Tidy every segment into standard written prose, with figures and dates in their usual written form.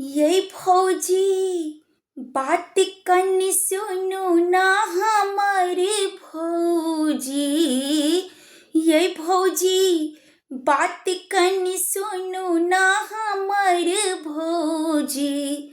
यै भौजी बात कनि सुनू ना हमर भौजी, यै भौजी बात कनि सुनू ना हमर भौजी।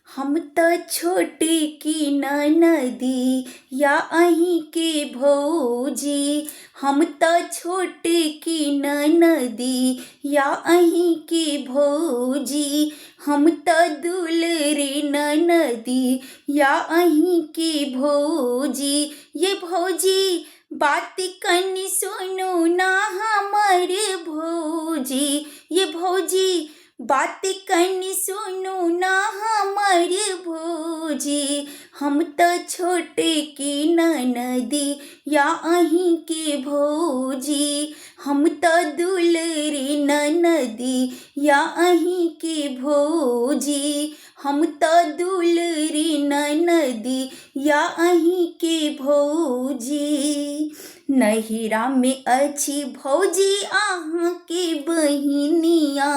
हम तऽ छोटकी ननदी या अहीँके भौजी, हम तऽ छोटकी ननदी या अहीँके भौजी। हम तऽ दुलरी ननदी या अहीँके भौजी। ये भौजी बात कनि सुनू ना हमर भौजी, ये भौजी बात कनि सुनू ना हमर भौजी। हम तऽ छोटकी ननदी या अहीँके भौजी, हम तऽ दुलरी ननदी या अहीँके भौजी। हम तऽ दुलरी ननदी या अहीँके भौजी। नैहरामे अछि भौजी अहाँके बहिनिया,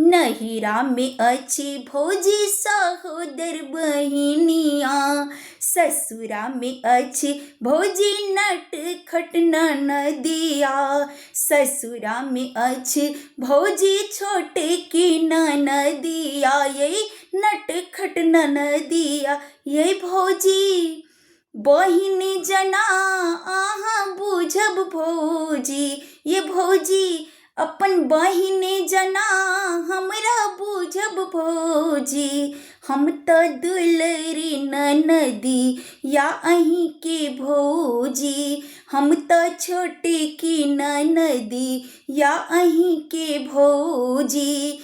नैहरामे अछि भौजी सहोदर बहिनिया। ससुरामे अछि भौजी नटखट ननदिया, ससुरामे अछि भौजी छोटकी ननदिया। यै नटखट ननदिया, यै भौजी बहिन जना अहाँ बूझब भौजी, ये भौजी अपन बहिन जना हमरा बूझब भौजी। हम तऽ दुलरी ननदी या अहीँके भौजी, हम तऽ छोटकी ननदी या अहीँके भौजी।